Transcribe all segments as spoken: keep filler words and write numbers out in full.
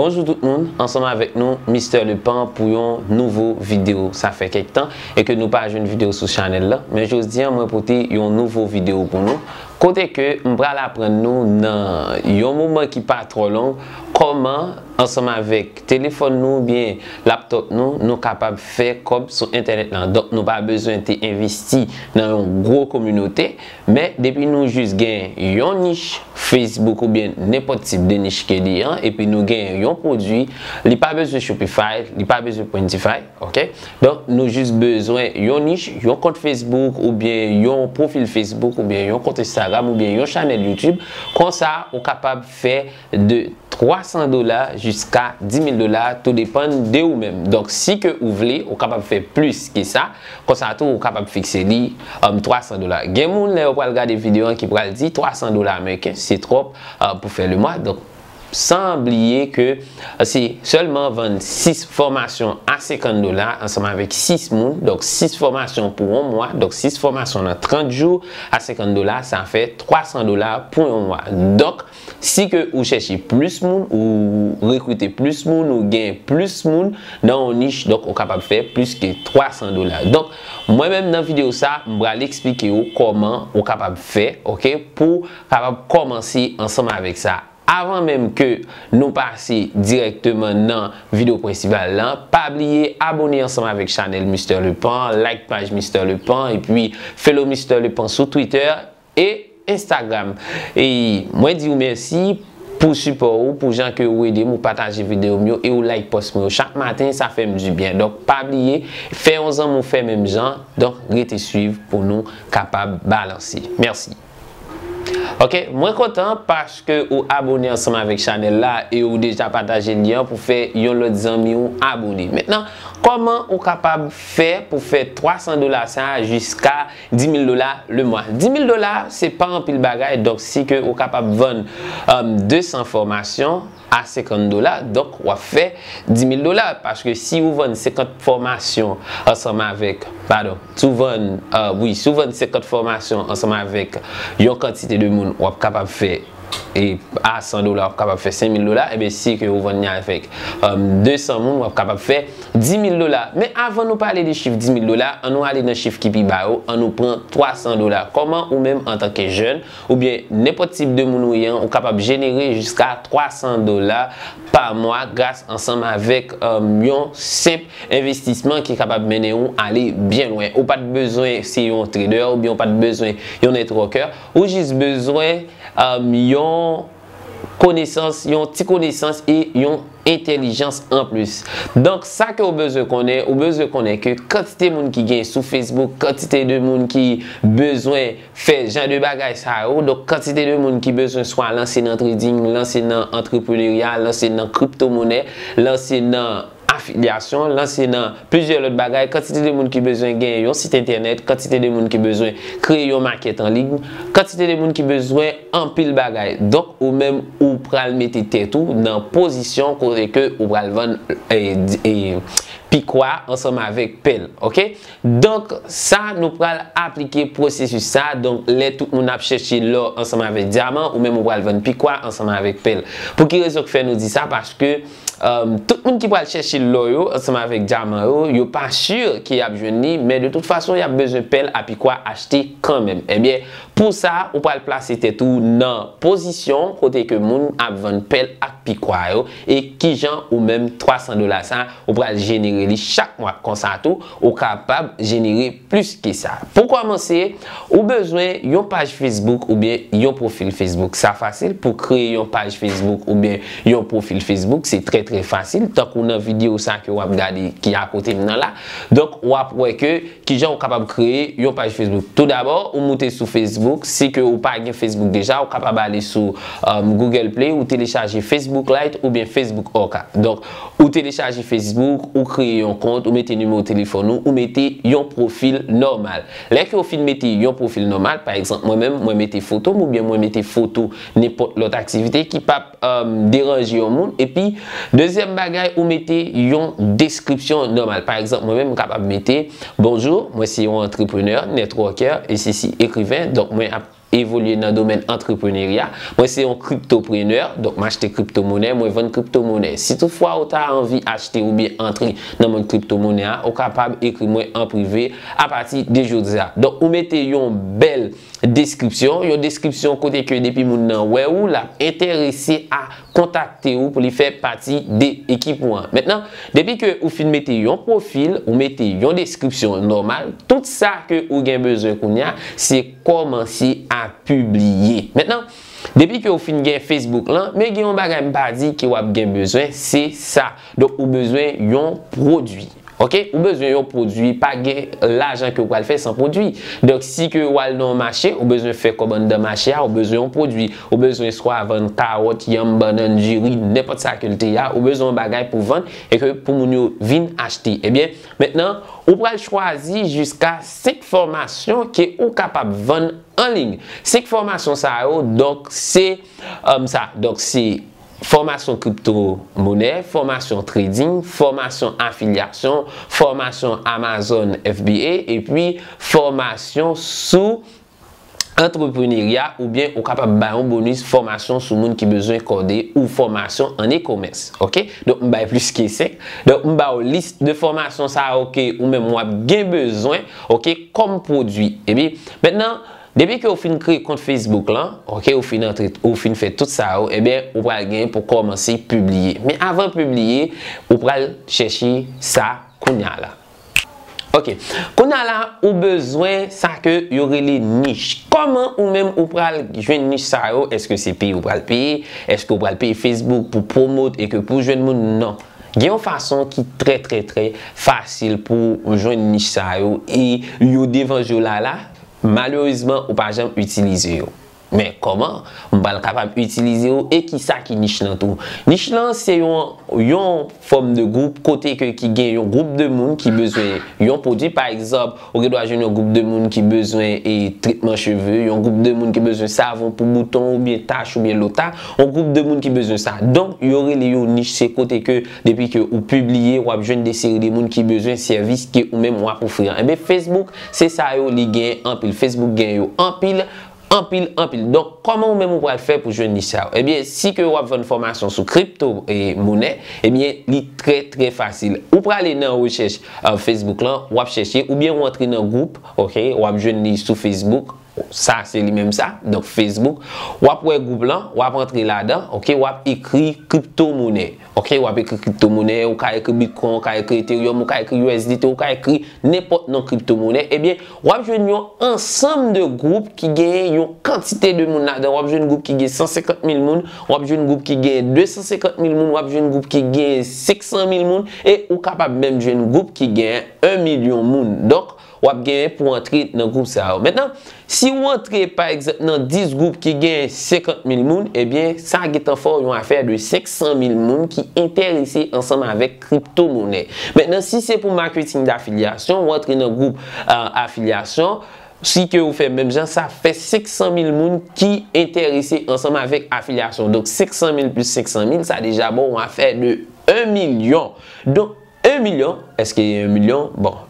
Bonjou tout moun, ansanm avèk nou Mister Lepan pou yon nouvo videyo. Sa fè kèk tan e ke nou pa jwenn videyo sou chanèl la, men jodi a mwen pote yon nouvo videyo pou nou. Kote ke m pral aprann nou nan yon moman ki pa twò long kòman ansanm avèk telefòn nou oubyen laptòp nou, nou kapab fè kòb sou entènèt lan. Donk nou pa bezwen te envesti nan yon gwo kominote, men depi nou jis gen yon nich Facebook oubyen nenpòt tip de nich ke li an, epi nou gen yon pwodui, li pa bezwen Shopify, li pa bezwen Printify, ok? Donk nou jis bezwen yon nich, yon kont Facebook oubyen yon pwofil Facebook oubyen yon kont Instagram oubyen yon chanèl YouTube. Konsa ou kapab fè de twa san dola jiska dis mil dola, tou depann de ou menm. Donk si ke ou vle, ou kapab fè plis ke sa. Konsa tou ou kapab fikse li, um, twa san dola. Gen moun lè yo pral gade videyo an ki pral di twa san dola ameriken se twòp, uh, pou fè le mwa. Donk san bliye ke, uh, se sèlman vann sis fòmasyon a senkant dola ansanm avèk sis moun. Donk sis fòmasyon pou yon mwa. Donk sis fòmasyon nan trant jou a senkant dola, sa fè twa san dola pou yon mwa. Donk si ke ou chèche plis moun, ou rekrite plis moun, ou gen plis moun nan yon nich, donk ou kapab fè plis ke twa san dola. Donk mwen menm nan videyo sa, m pral eksplike ou kòman ou kapab fè, ok, pou kapab kòmanse ansanm avèk sa. Avan menm ke nou pase dirèkteman nan videyo prensipal lan, pa bliye abone ansanm avèk chanèl Mister Lepan, like paj Mister Lepan, epi follow Mister Lepan sou Twitter e Instagram. E mwen di w mèsi pou sipò ou, pou jan ke ou ede m, ou pataje videyo m yo e ou like pòs mwen yo chak maten, sa fè m dibyen. Donk pa bliye, fè yon zanmi w fè menm jan, donk rete swiv pou nou kapab balanse. Mèsi. Ok, mwen kontan paske ou abone ansanm avèk chanèl la e ou deja pataje lyen an pou fè yon lòt zanmi w abone. Mentnan, kòman ou kapab fè pou fè twa san dola sa a jiska dis mil dola le mwa? Dis mil dola, se pa anpil bagay, donk si ke ou kapab vann, um, de san fòmasyon a senkant dola, donk w ap fè dis mil dola, paske si ou vann senkant fòmasyon ansanm avèk, padon, si w vann, uh, wi, si w vann senkant fòmasyon ansanm avèk yon kantite de moun, w ap kapab fè, e a san dola, w ap kapab fè senk mil dola, ebyen si ke ou vann li avèk, um, de san moun, w ap kapab fè dis mil dola. Men avan nou pale de chif dis mil dola, an nou ale nan chif ki pi ba yo, an nou pran twa san dola. Kòman ou menm antanke jèn, oubyen nenpòt tip de moun ou ye an, ou kapab jenere jiska twa san dola pa mwa gras ansanm avèk, um, yon senp envestisman ki kapab mennen ou ale byen lwen. Ou pa t bezwen se yon trader oubyen ou pa t bezwen yon networker. Ou jis bezwen, um, yon konesans, yon ti konesans e yon entèlijans anplis. Donk sa ke ou bezwen konnen, ou bezwen konnen ke kantite moun ki gen sou Facebook, kantite de moun ki bezwen fè jan de bagay sa yo. Donk kantite de moun ki bezwen swa lanse nan trading, lanse nan antreprenerya, lanse nan kriptomonè, lanse nan afilyasyon, lanse nan plizyè lòt bagay, kantite de moun ki bezwen gen yon sit entènèt, kantite de moun ki bezwen kreye yon makèt an liy, kantite de moun ki bezwen anpil bagay. Donk ou menm ou pral mete tèt ou nan pozisyon kote ke ou pral vann, e, e, pikwa ansanm avèk pèl, ok? Donk sa nou pral aplike pwosesis sa. Donk lè tout moun ap chèche lò ansanm avèk dyaman, ou menm ou pral vann pikwa ansanm avèk pèl. Pou ki rezon k fè nou di sa? Paske, um, tout moun ki pral chèche lò yo ansanm avèk dyaman yo, yo pa si ke y ap jwenn li, men de tout fason y ap bezwen pèl a pikwa achte kanmenm. Ebyen pou sa, ou pral plase tèt ou nan pozisyon kote ke moun ap vann pèl ak pikwa yo, e kijan ou menm twa san dola sa ou pral jenere li chak mwa. Konsa tou ou kapab jenere plis ke sa. Pou kòmanse, ou bezwen yon paj Facebook oubyen yon pwofil Facebook. Sa fasil pou kreye yon paj Facebook oubyen yon pwofil Facebook, se trè trè fasil. Tankou nan videyo sa ke w ap gade ki akote m nan la. Donk w ap wè ke kijan ou kapab kreye yon paj Facebook. Toudabò, ou moute sou Facebook. Si ke ou pa gen Facebook deja, ou kapab ale sou, um, Google Play, ou telechaje Facebook Lite oubyen Facebook Orca. Donk ou telechaje Facebook, ou kreye yon kont, ou mete nimewo telefòn ou, ou mete yon pwofil nòmal. Lè ke ou fin mete yon pwofil nòmal, pa egzanp mwen menm, mwen mete foto m oubyen mwen mete foto nenpòt lòt aktivite ki p ap, um, deranje yon moun. Epi dezyèm bagay, ou mete yon deskripsyon nòmal. Pa egzanp mwen menm, m kapab mete bonjou, mwen se yon antreprenè, networker, e sesi ekriven. Donk mwen ap evolye nan domèn antreprenerya. Mwen se yon kriptoprenè, donk m achte kriptomonè, mwen vann kriptomonè. Si toutfwa ou ta anvi achte oubyen antre nan mond kriptomonè a, ou kapab ekri mwen an prive apati de jodi a. Donk ou mete yon bèl deskripsyon, yon deskripsyon kote ke depi moun nan wè ou, l ap enterese a kontakte ou pou li fè pati de ekip ou an. Mentnan, depi ke ou fin mete yon pwofil, ou mete yon deskripsyon nòmal, tout sa ke ou gen bezwen kounye a, se kòmanse a pibliye. Mentnan, depi ke ou fin gen Facebook lan, men gen yon bagay m pa di ke w ap gen bezwen, se sa. Donk, ou bezwen yon pwodui. Ok? Ou bezwen yon pwodui, pa gen lajan ke w pral fè san pwodui. Donk, si ke w al nan yon mache, ou bezwen fè kòb anndan mache a, ou bezwen yon pwodui. Ou bezwen swa vann kawòt, yanm, bannann, diri, nenpòt sa ke l te ye a, ou bezwen yon bagay pou vann e ke pou moun yo vin achte. Ebyen, mentnan, ou pral chwazi jiska senk fòmasyon ke ou kapab vann an liy. Senk fòmasyon sa yo, donk, se, um, sa. Donk, se fòmasyon kriptomonè, fòmasyon trading, fòmasyon afilyasyon, fòmasyon Amazon F B A, epi fòmasyon sou antreprenerya, oubyen ou kapab bay yon bonis fòmasyon sou moun ki bezwen kòde ou fòmasyon an e-commerce. Ok? Donk, m bay plis ke senk. Donk, m ba w lis de fòmasyon sa yo ke ou menm w ap gen bezwen, ok, kòm pwodui. Epi, mentnan, depi ke ou fin kreye kont Facebook lan, ok, ou fin antre, ou fin fè tout sa yo, ebyen, ou pral gen pou kòmanse pibliye. Men avan pibliye, ou pral chèche sa kounye a la. Ok. Kounye a la, ou bezwen sa ke yo rele nich. Kòman ou menm ou pral jwenn nich sa yo? Èske se peye ou pral peye? Èske ou pral peye Facebook pou pwomot e ke pou jwenn moun? Non. Gen yon fason ki trè, trè, trè fasil pou jwenn nich sa yo e yo devan je w la la. Malerezman, ou pa janm itilize yo. Men kòman m pral kapab itilize yo e kisa ki nich lan tou? Nich lan se yon, yon fòm de gwoup kote ke ki gen yon gwoup de moun ki bezwen yon pwodui. Pa egzanp, ou gen dwa jwenn yon gwoup de moun ki bezwen e tretman cheve, yon gwoup de moun ki bezwen savon pou bouton oubyen tach oubyen lòt, yon gwoup de moun ki bezwen sa. Donk, yo rele yo nich, se kote ke depi ke ou pibliye, w ap jwenn de seri de moun ki bezwen sèvis ke ou menm w ap ofri an. Enben, Facebook, se sa yo, li gen anpil. Facebook gen yo anpil, anpil, anpil. Donk, kòman ou menm ou pral fè pou jwenn nich sa yo? Ebyen, si ke w ap vann fòmasyon sou kripto e monè, ebyen, li trè, trè fasil. Ou prale nan rechèch, euh, Facebook lan, w ap chèche, oubyen w antre nan gwoup, ok, w ap jwenn li sou Facebook. Sa, se li menm sa. Donk, Facebook, w ap wè gwoup lan, w ap antre ladan, ok, w ap ekri kriptomonè. Ok, w ap ekri kriptomonè, ou ka ekri Bitcoin, ou ka ekri Ethereum, ou ka ekri U S D T, ou ka ekri nenpòt non kriptomonè. Ebyen, w ap jwenn yon ansanm de gwoup ki genyen yon kantite de moun ladan. W ap jwenn gwoup ki gen san senkant mil moun, w ap jwenn gwoup ki gen de san senkant mil moun, w ap jwenn gwoup ki gen senk san mil moun, e ou kapab menm jwenn gwoup ki gen yon milyon moun. Donk, w ap genyen pou antre nan gwoup sa yo. Mentnan, si w antre, pa egzanp, nan dis gwoup ki gen senkant mil moun, ebyen, sa gentan fè w yon afè de senk san mil moun ki enterese ansanm avèk kriptomonè. Mentnan, si se pou marketing d'affiliation, w antre nan gwoup, euh, afilyasyon, si ke ou fè menm jan, sa fè senk san mil moun ki enterese ansanm avèk afilyasyon. Donk, senk san mil plis senk san mil, sa deja ba w yon afè de yon milyon. Donk, yon milyon, èske yon milyon? Bon,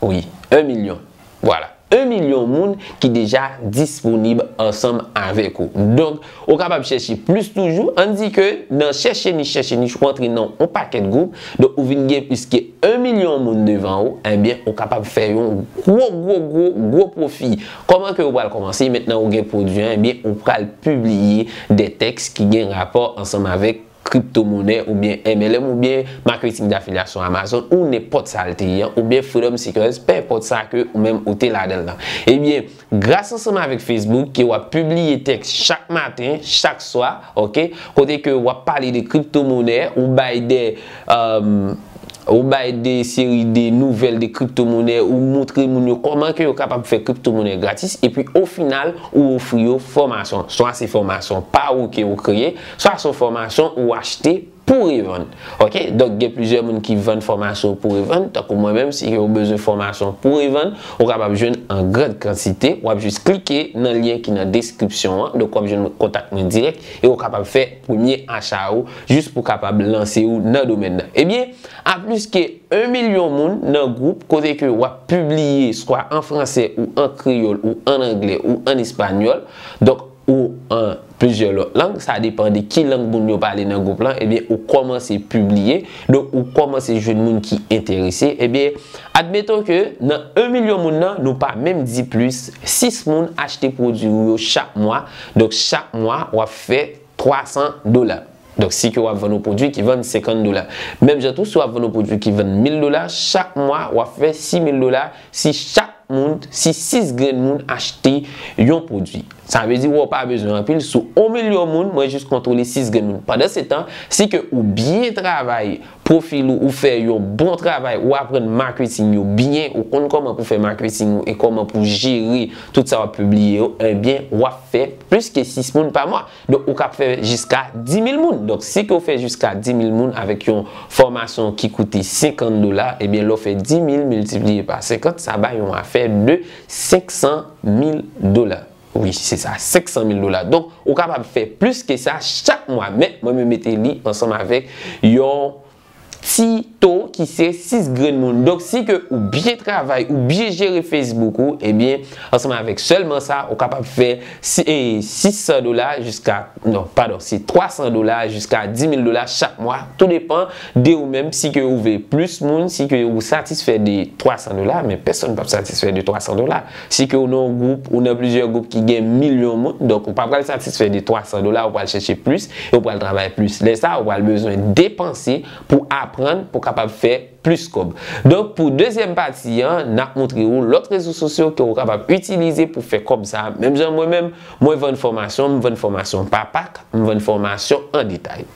wi, yon milyon. Vwala. Yon milyon moun ki deja disponib ansanm avèk ou. Donk, ou kapab chèche plis toujou. Ann di ke nan chèche nich, chèche nich, ou antre nan yon pakèt gwoup. Donk, ou vin gen plis ke yon milyon moun devan ou. Ebyen, ou kapab fè yon gwo, gwo, gwo, gwo pwofi. Kòman ke ou pral kòmanse? Mentnan, ou gen pwodui an, ebyen, ou pral pibliye de tèks ki gen rapò ansanm avèk kriptomonè oubyen M L M oubyen marketing d'affiliation Amazon ou nenpòt sa l te ye an, oubyen Freedom Seekers, pe enpòt sa ke ou menm ou te ladan l lan. Ebyen, gras ansanm avèk Facebook ke w ap pibliye tèks chak maten, chak swa, ok, kote ke w ap pale de kriptomonè, ou bay de, euh, ou bay de seri de nouvèl de kriptomonè, ou montre moun yo kòman ke yo kapab fè kriptomonè gratis, epi o final, ou ofri yo fòmasyon. Swa se fòmasyon pa ou ke ou kreye, swa se yon fòmasyon ou achte pou revann. Ok, donk gen plizyè moun ki vann fòmasyon pou revann, tankou mwen menm, si ou bezwen fòmasyon pou revann, ou kapab jwenn an gran kantite, w ap jis klike nan lyen ki nan deskripsyon an, donk w ap jwenn kontak mwen dirèk, e ou kapab fè premye acha ou, jis pou kapab lanse ou nan domèn nan. Ebyen, a plis ke yon milyon moun nan gwoup kote ke w ap pibliye swa an fransè ou an kreyòl ou an anglè ou an espanyòl, donk ou an plizyè lòt lang, sa depann de ki lang moun yo pale nan gwoup lan, ebyen ou kòmanse pibliye, donk ou kòmanse jwenn moun ki enterese, ebyen admeton ke nan yon milyon moun nan, nou pa menm di plis, sis moun achte pwodui ou yo chak mwa, donk chak mwa w ap fè twa san dola. Donk si ke w ap vann yon pwodui ki vann senkant dola. Menm jan tou, si w ap vann yon pwodui ki vann mil dola, chak mwa w ap fè sis mil dola si chak moun, si sis grenn moun achte yon pwodui. Sa vle di ou pa bezwen anpil, sou yon milyon moun, mwen jis kontwole sis grenn moun. Pandan se tan, si ke ou byen travay pwofil ou, ou fè yon bon travay, ou aprann maketing yo byen, ou konn kòman pou fè maketing ou e kòman pou jere tout sa w ap pibliye yo, ebyen w ap fè plis ke sis moun pa mwa. Donk ou kab fè jiska dis mil moun. Donk si ke w fè jiska dis mil moun avèk yon fòmasyon ki koute senkant dola, ebyen lè w fè dis mil miltipliye pa senkant, sa bay yon afè de senk san mil dola. Wi, se sa, senk san mil dola. Donk ou kapab fè plis ke sa chak mwa, men mwen menm mete li ansanm avèk yon ti to ki se sis grenn moun. Donk si ke ou byen travay, ou byen jere Facebook ou, ebyen ansanm avèk sèlman sa, ou kapab fè si- e, sis san dola jiska, non, padon, se twa san dola jiska dis mil dola chak mwa. Tou depan de ou menm, si ke ou vle plis moun, si ke ou satisfè de twa san dola, men pèsonn p ap satisfè de twa san dola. Si ke ou nan yon gwoup, ou nan plizyè gwoup ki gen milyon moun, donk ou pa pral satisfè de twa san dola, ou pral chèche plis e ou pral travay plis. Lè sa, ou pral bezwen depanse pou aprann, pou kapab fè plis kòb. Donk pou dezyèm pati an, n ap montre ou lòt rezo sosyo ke ou kapab itilize pou fè kòb sa. Menm jan mwen menm, mwen vann fòmasyon, m vann fòmasyon pa pak, m vann fòmasyon an detay.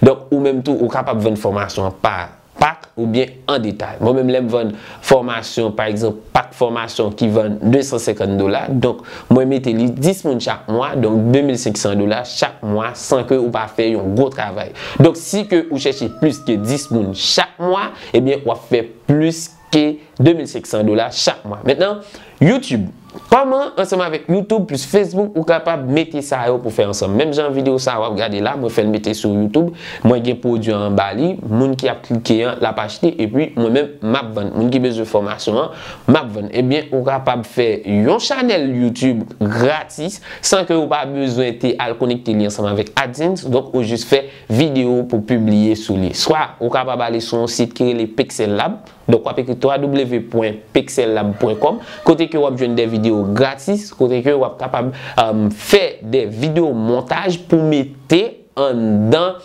Donk ou menm tou, ou kapab vann fòmasyon pa pak oubyen an detay. Mwen menm, lè m vann fòmasyon, pa egzanp, pak fòmasyon ki vann de san senkant dola, donk mwen mete li dis moun chak mwa, donk de mil senk san dola chak mwa, san ke ou pa fè yon gwo travay. Donk si ke ou chèche plis ke dis moun chak mwa, ebyen w ap fè plis ke de mil senk san dola chak mwa. Mentnan, YouTube. Kòman ansanm avèk YouTube plis Facebook ou kapab mete sa yo pou fè ansanm? Menm jan videyo sa w ap gade la, mwen fè l mete sou YouTube, mwen gen pwodui an anba li, moun ki ap klike an, l ap achte, epi mwen menm, m ap vann. Moun ki bezwen fòmasyon an, m ap vann. Ebyen, ou kapab fè yon chanèl YouTube gratis, san ke ou pa bezwen te al konekte li ansanm avèk AdSense, donk ou jis fè videyo pou pibliye sou li. Swa ou kapab ale sou yon sit ki rele Pixel Lab, donk w ap ekri w w w pwen pixel lab pwen kòm, kote ke w ap jwenn de videyo gratis, kote ke w ap kapab, um, fè de videyo montaj pou mete anndan,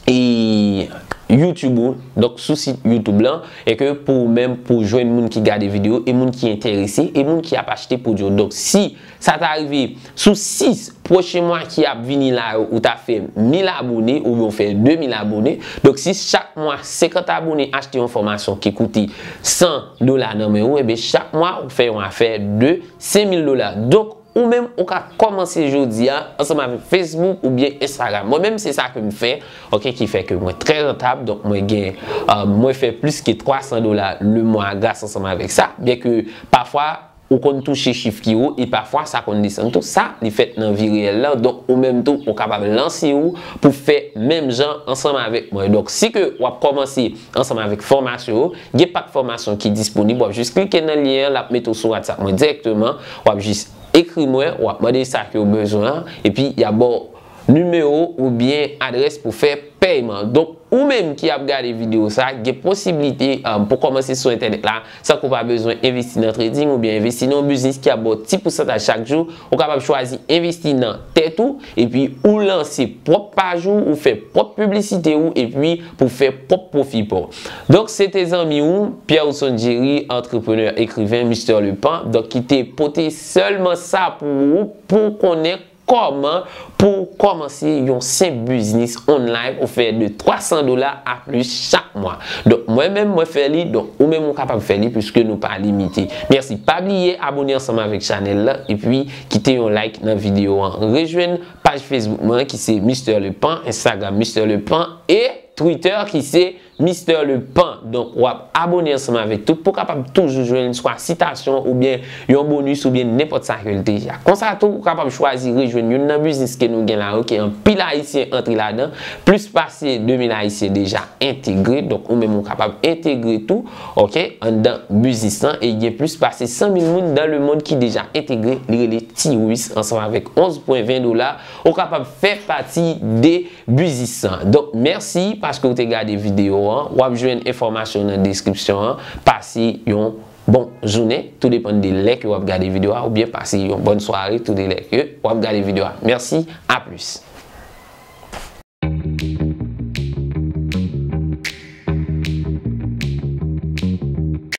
e, YouTube ou, donk sou sit YouTube lan, e ke pou ou menm, pou jwenn moun ki gade videyo, e moun ki enterese, e moun ki ap achte pwodui yo. Donk si sa ta rive sou sis pwochen mwa ki ap vini la yo, ou ta fè mil abone, oubyen ou fè de mil abone. Donk si chak mwa senkant abone achte yon fòmasyon ki koute san dola nan men ou, ebyen chak mwa ou fè yon afè de senk mil dola. Donk ou menm, ou ka kòmanse jodi a ansanm avèk Facebook oubyen Instagram. Mwen menm, se sa ke m fè, ok, ki fè ke mwen trè rantab. Donk mwen gen, euh, mwen fè plis ke twa san dola le mwa gras ansanm avèk sa. Byen ke pafwa ou konn touche chif ki wo, e pafwa sa konn desann tou. Sa, li fèt nan vi reyèl lan. Donk ou menm tou, ou kapab lanse ou pou fè menm jan ansanm avèk mwen. Donk si ke w ap kòmanse ansanm avèk fòmasyon yo, gen pak fòmasyon ki disponib, w ap jis klike nan lyen an, l ap mete w sou WhatsApp mwen dirèkteman, w ap jis ekri mwen, w ap mande sa ke w bezwen an, epi y ap ba w nimewo oubyen adrès pou fè pèyman. Donk ou menm ki ap gade videyo sa, gen posiblite, um, pou kòmanse sou entènèt la, san ke w pa bezwen envesti nan trading oubyen envesti nan yon biznis ki ap ba w ti pousantaj chak jou. Ou kapab chwazi envesti nan tèt ou, epi ou lanse pwòp paj ou, ou fè pwòp piblisite ou, epi pou fè pwòp pwofi pa w. Donk se te zanmi ou, Pierre Wilson Jerry, antreprenè, ekriven, Mister Le Pan, donk ki te pote sèlman sa pou ou, pou w konnen kòman pou w kòmanse yon senp biznis online ou fè de twa san dola a plis chak mwa. Donk, mwen menm, mwen fè li, donk, ou menm, ou kapab fè li, piske nou pa limite. Mèsi, pa bliye abone ansanm avèk chanèl la, epi kite yon like nan videyo an. Rejwenn paj Facebook mwen ki se Mister Lepan, Instagram Mister Lepan, e Twitter ki se Mister Lepan. Donk, w ap abone ansanm avèk tout pou w kapab toujou jwenn swa sitasyon oubyen yon bonis oubyen nenpòt sa ke l te ye a. Konsa tou, ou kapab chwazi rejwenn youn nan biznis ke nou gen la yo, ke anpil Ayisyen antre ladan, plis pase de mil Ayisyen deja entegre. Donk, ou menm ou kapab entegre tou, oke, anndan biznis lan, e gen plis pase san mil moun dans le monde ki deja entegre. Li rele Tiwis ansanm avèk onz pwen ven dola. Ou kapab fè pati de biznis lan. Donk, mèsi paske w te gade videyo an. W ap jwenn enfòmasyon nan deskripsyon an. Pase yon bon jounen, tou depann de lè ke w ap gade videyo a, oubyen pase yon bòn sware, tou de lè ke w ap gade videyo a. Mèsi, a plis.